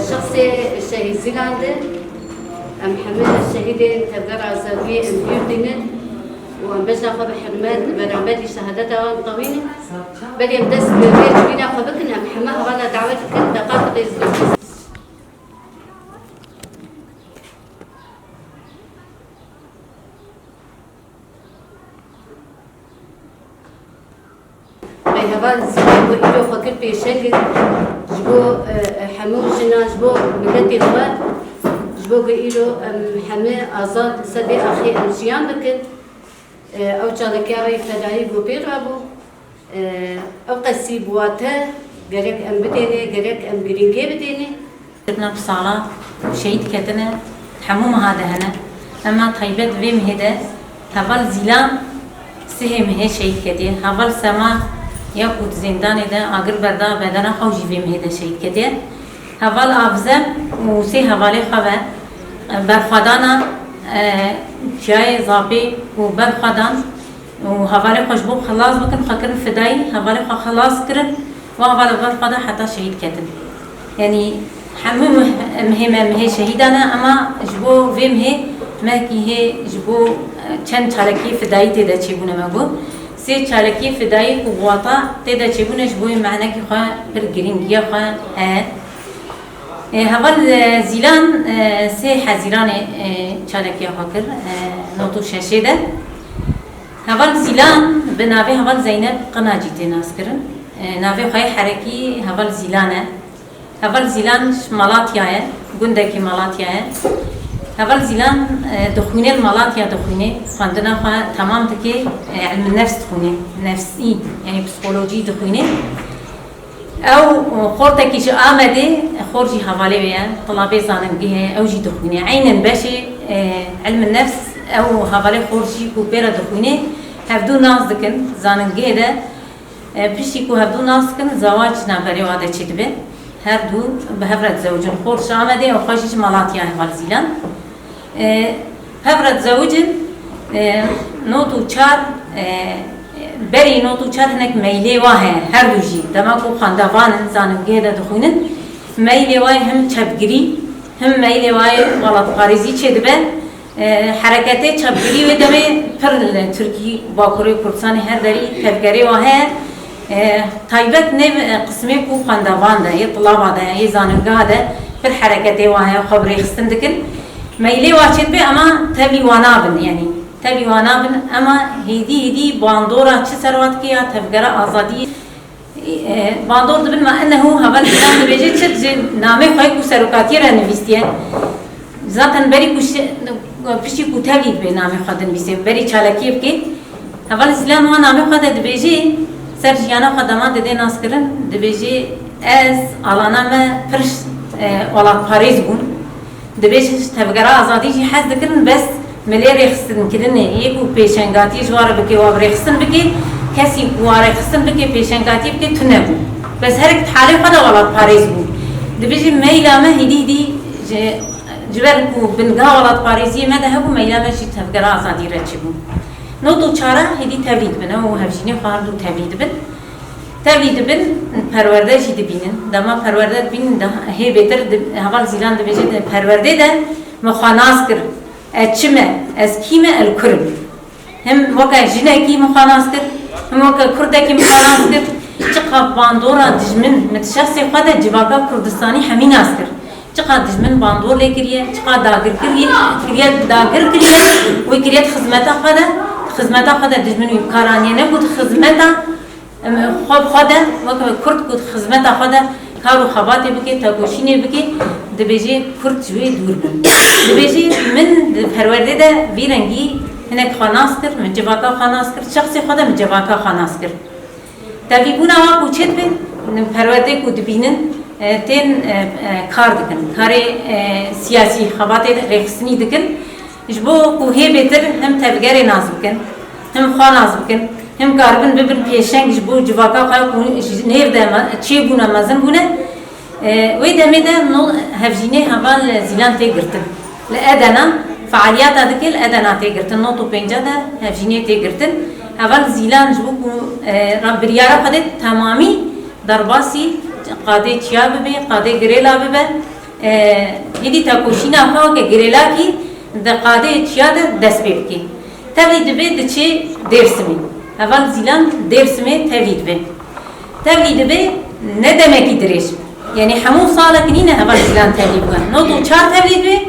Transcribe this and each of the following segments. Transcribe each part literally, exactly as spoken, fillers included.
Şexsê şehîd Zîlan de em hemî şehîdên Tevgera Azadiyê em bîr dînin û em bejna xwe bi hurmet li beramberî şehadeta wan tewînin. Belê em dest bi vê civîna xwe bikin, em hemî hevala dawet dikin, deqat rêz bikin. Rêheval Zîlan ku îro xwe kir pêşeng ji bo, e, hemû jinan, ji bo miletê xwe, ji bo ku îro em hemî azad li ser vê axê em jiyan bikin. E, ew çalakiyarê fedayî ku pê re bû, e, ew qesî bi wate gerek em bidêne, gerek em girîngê bidêne. Kirina bi sala şehîd ketine, hemû meha de hene. Ema taybet vê mehê de heval Zîlan sihê mehê şehîd ketiye. Heval Sema ya ku di zêndanê de agir berda bedena xwe jî vê mehê de şehîd ketiye. Heval Avzem û sê hevalê xwe ve, e, berxwedana, e, çiyayê Zapê û berxwedan û hevalê xwe ji bo xilas bikin, xwe kirin fidayî, hevalê xwe xilas kirin, û hevala berxweda heta şehîd ketin. Yanî hemû mih-, mihê me mihê şehîdan e, ema ji bo vê mihê mehkî hê ji bo, e, çend çalakiyê fidayî tê de çêbûne me got. Sê çalakiyê fidayî ku wata tê de çêbûne ji bo wê mehnekî xwe pir girîngiya xwe heye. E, heval, e, Zîlan, e, sê Hezîranê, e, çalakiya xwe kir, e, nod û şeşê de. Heval Zîlan bi navê heval Zeynep Qinacî tê naskirin. E, navê xwe yê herekî heval Zîlan e. Heval Zîlan ji Malatya ye, gundekî Malatya ye. Heval Zîlan, e, dixwîne li Malatya dixwîne, xwendina xwe temam dike, e, ilmi nefs dixwîne, nefsî, yanî psîkolojî dixwîne. Ew, e, xortekî ji Amedê, xor jî hevalê wê ye, tilabê zanîngehê ye, ew jî dixwîne. Eynen beşê, e, ilmi nefs, ew hevalê xor jî ku pê re dixwîne, hevdu nas dikin zanîngehê de. E, piştî ku hevdu nas dikin, zewac navberê wa de çêdibe. Her du bi hev re dizewicin. Xor ji Amedê û xwe jî ji Malatya heval Zîlan. E, hev re dizewicin, e, nod û çar, e, berî nod û çar hinek meylê wa heye, her du jî. Dema ku xwendevan in, zanîngehê de dixwînin, meylê wa yê him çepgirî, him meylê wa yê welatparêzî çêdibe. E, hereketê çepgirî wê demê pir li Tirkî, Bakurê Kurdistanê her derî tevgerê wa heye. E, taybet nê, e, qismê ku xwendevan de, yê tilaba de, yê zanîngeha de pir hereketê wa heye, xwe bi rêxistin dikin. Meylê wa çêdibe, ema tevlî wa nabin, yanî tevlî wa nabin, ema hêdî hêdî bandora çi ser wa dike ya Tevgera Azadiyê. E, bandor dibin, ma ennehu heval Zîlan dibêje çi, ji namê xwe ku serokatiyê re nivîstiye. Zaten berî ku şi-, piştî ku tevlî dibe namê xwe dinivîse, berî çalakiyê bike. Heval Zîlan wa namê xwe de dibêje, ser jiyana xwe dema dide naskirin, dibêje, ez alana me pir, e, welatparêz bûn. Dibêje, ji Tevgera Azadî jî hez dikirin, bes milê rêxistinkirinê yê ku pêşengatiyê ji wa re bike, wa bi rêxistin bike, kesî ku wa rêxistin bike, pêşengatiyê bike, tune bû. Bes herek di halê xwe de welatparêz bû. Dibêje, meyla me hêdî hêdî ji, ji ber ku bingeha welatparêziyê me de hebû, meyla me jî Tevgera Azadî re çêbû. Nod û çar hêdî tevlî dibin, ew û hevjînê xwe her du tevlî dibin. Tevlî dibin, perwerde jî dibînin. Dema perwerde dibînin, de hê bêtir di-, heval Zîlan dibêje, di perwerdê de min xwe nas kir. Ez çi me? Ez kî me? Ez li kur im. Him weke jinekî min xwe nas kir, him weke kurdekî min xwe nas kir. Çiqa bandora dijmin, min di şexsê xwe de civaka Kurdistanî hemî nas kir. Çiqa dijmin bandor lê kiriye, çiqa dagir kiriye, kiriye, dagir kiriye, wê kiriye di xizmeta xwe de, di xizmeta xwe de dijmin wî bi kar aniye, ne ku di xizmeta Em, xwe bi xwe de, weke kurd ku di xizmeta xwe de kar û xebatê bike, tekoşînê bike, dibêje kurd ji wê dûr bin. Dibêje min di perwerdê de vî rengî hinek xwe nas kir, min civaka xwe nas kir, şexsê xwe de min civaka xwe nas kir. Tevlîbûna wa ku çêdibe, perwerdê ku dibînin, e, tên, e, e, kar dikin, karê, e, siyasî, xebatê rêxistinî dikin. Ji bo ku hê bêtir him tevgerê nas bikin, him xwe nas bikin, him karibin bibin pêşeng ji bo civaka xwe ku ji nêv de me-, çêbûne, mezin bûne, e, wê demê de no hevjînê heval Zîlan tê girtin. Li Edena fealiyeta dike, li Edena tê girtin. Nod û pênca de hevjînê tê girtin. Heval Zîlan ji bo ku, e, ra-, biryara xwe de temamî derbasî Qadê çiya bibe, qadê girêla bibe. E, hêdî tekoşîna xwe weke girêlakî di qadê çiya de dest pê bike. Tevlî dibe diçe Dêrsimê. Heval Zîlan Dêrsimê tevlî dibe. Tevlî dibe ne demekî dirêj. Yanî hemû salek nîne heval Zîlan tevlî bibe. Not û çar tevlî dibe,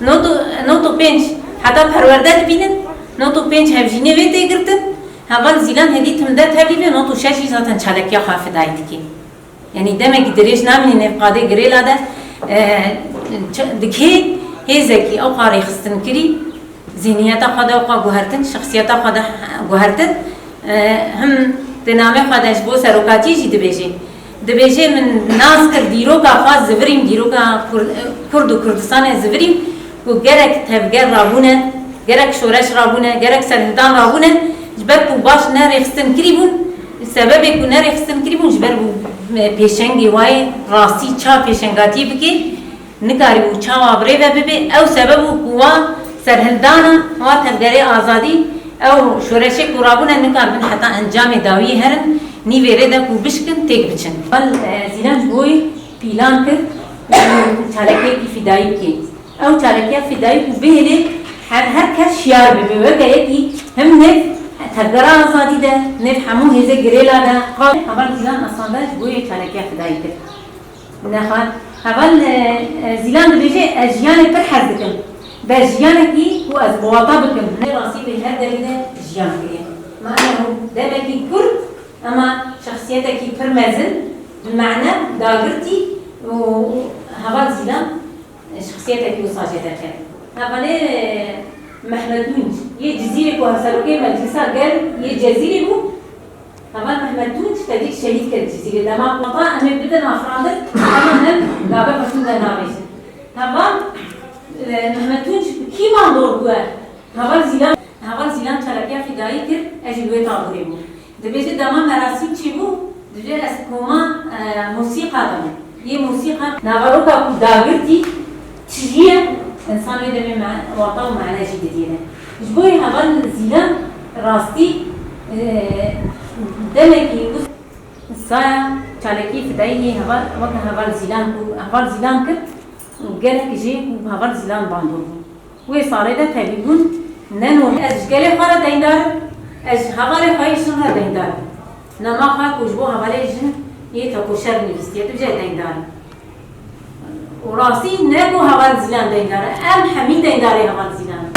not û, not û pênc heta perwerde dibînin, not û pênc hevjînê wê tê girtin. Heval Zîlan hêdî tim de tevlî be, not û şeş jî zaten çalekiya xwe fidayî dike. Yanî demekî dirêj namîne nêv qadê girêla de, e, ç-, dikê hêzekî ew qar rêxistinkirî, zihniyeta xwe de ew qar guhertin, şexsiyeta xwe de guhertin, e, him di namê xwe de ji bo serokatiyê jî dibêje. Dibêje, min nas kir dîroka xwe zivirîm, dîroka Kur-, Kurd û Kurdistanê zivirîm, ku gerek tevger rabûne, gerek şoreş rabûne, gerek serhildan rabûne, ji ber ku baş nerêxistin kirî bûn, sebebê ku nerêxistin kirî bûn, ji ber ku, e, pêşengê wayê rastî ça pêşengatiyê bike, nikarîbû çawa bi rê ve bibe. Ew sebeb bû ku wa serhildana, wa tevgerê azadî, ew şoreşê ku rabûne, nikaribin heta encamê dawiyê herin, nîvê rê de ku bişkin, têk biçin. Heval, e, Zîlan ji bo wê pîlan kir, çalakiyekî fîdayî bike. Ew çalekiya fidayî ku bihêlê her, her kes şiyar bibe, weke yekî him nêv tevgera azadî de, nêv hemû hêzê girêla de, qal heval Zîlan Aslan de ji bo yê çalekiya fidayî kir. Nexwe, heval, e, e, Zîlan dibêje, ez jiyanê pir hez dikim. Be jiyanekî ku ez bi wata bikim. Ne rastî vê her derî de jiyan kiriye. Ma enehu demekî kurt, ema şexsiyetekî pir mezin, bi mane dagirtî û heval Zîlan şexsiyetekî wisa jê derket. Hevalê Mehmet Tunç yê Cizîrê ku hevserokê Meclisa Gel yê Cezîrê bû, heval Mehmet Tunç tevî şehîd kir Cizîrê. Dema ku em ê bidin afirandin, dema em gabe xwe tune navêjin. Heval, e, Mehmet Tunç bi kî bandor bûye? Heval Zîlan, heval Zîlan çalakiya fidayî kir, ez jî li wê taborê bûm. Dibêje dema merasîm çêbû, dibêje ez koma, e, mûsîqa de bûm. Yê mûsîqa naveroka ku dagirtî tijî ye, însan wê demê me-, wata û mane jî didîne. Ji bo yê heval Zîlan rastî, e, demekî saya çalakî fidayî yê heval, weke heval Zîlan ku heval Zîlan kir, gelek jê ku heval Zîlan bandor bûn. Wê salê de tevî bûn, ne nû. Ez ji gelê xwe re deyndar im, ez ji hevalê xwe yê jin re deyndar im. Nama xwe ku ji bo hevalê jin yê tekoşer nivîstiye, tu jê deyndar im. Û rastî ne ku heval Zîlan deyndar e, em hemî deyndarê heval Zîlan in.